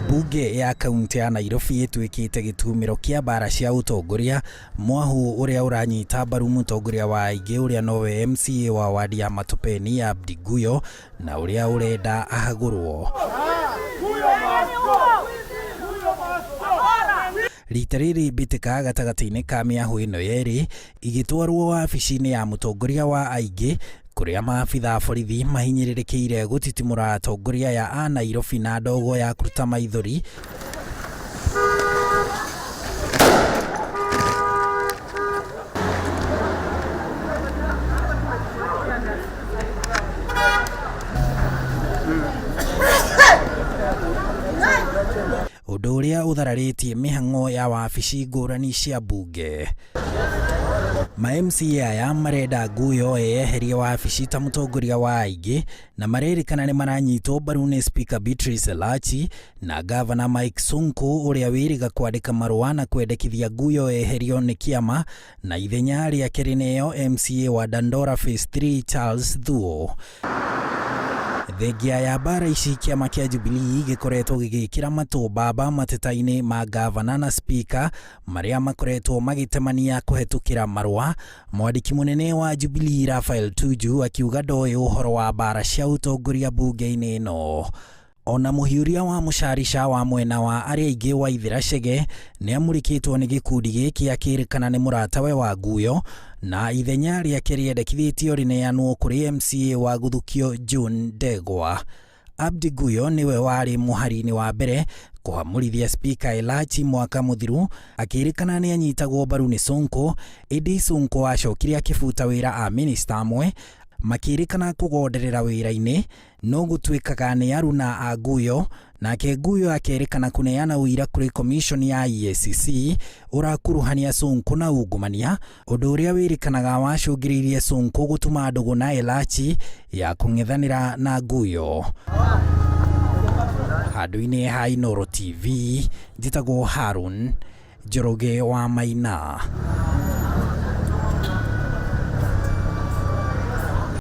Mbunge ya kaunti ya Nairobi ĩtuĩkĩte gĩtumĩro kĩa mbara cia ũtongoria mwahu ũrĩa ũranyita mbaru mũtongoria wa aingĩ ũrĩa nowe MCA wa wadi ya Matopeni Abdi Guyo na ũrĩa ũrenda ahagũrwo. Rita rĩrĩ mbĩtĩka gatagatĩ-inĩ ka mĩahũ ĩno yerĩ igĩtwarwo wabici-inĩ ya mũtongoria wa aingĩ kũrĩa maabitha a borithi mahinyĩrĩrĩkĩire gũtitimũra atongoria aya a Nairobi na ndogo ya kũruta maithori. Ũndũ ũrĩa ũthararĩtie mĩhang'o ya wabici ngũrani cia mbunge. Ma MCA aya marenda Guyo eyeherie wabici ta mũtongoria wa aingĩ na marerĩkana nĩ maranyitwo mbaru nĩ Speaker Beatrice Elachi na Gavana Mike Sonko ũrĩa wĩrĩga kwandĩka marũa na kwendekithia Guyo eherio nĩ kĩama na ithenya rĩake rĩneo MCA wa Dandora Phase 3 Charles Thuo. Thengia ya mbara ici kĩama kĩa Jubilee gĩkoretwo gĩgĩkĩra matũ mbamba mateta-inĩ ma gavana na spika marĩa makoretwo magĩtemania kũhetũkĩra marũa. Mwandĩki mũnene wa Jubilee Raphael Tuju akiuga ndoĩ ũhoro wa mbara cia ũtongoria mbunge-inĩ ĩno. Ona mũhiũria wa mũcarica wa mwena wa arĩa aingĩ Waithera Chege nĩ amũrĩkĩtwo nĩ gĩkundi gĩkĩ akĩrĩkana nĩ mũratawe wa Guyo na ithenya rĩake rĩendekithĩtio rĩneanwo kũrĩ MCA wa Gũthukio June Ndegwa. Abdi Guyo nĩwe warĩ mũhari-inĩ wa mbere kũhamũrithia Spika Elachi mwaka mũthiru akĩrĩkana nĩ anyitagwo mbaru nĩ Sonko, ĩndĩ Sonko acokire akĩbuta wĩra a minista amwe makĩrĩkana kũgonderera wĩra-inĩ no gũtuĩkaga nĩ aruna a Guyo, nake Guyo akerĩkana kũneana ũira kũrĩ commission ya EACC ũrakuruhania Sonko na ungumania, ũndũ ũrĩa wĩrĩkanaga wacũngĩrĩirie Sonko gũtuma ndũgũ na Elachi ya kũng'ethanĩra na Guyo. Handũ-inĩ ha Inooro TV, njĩtagwo Harun Njoroge wa Maina.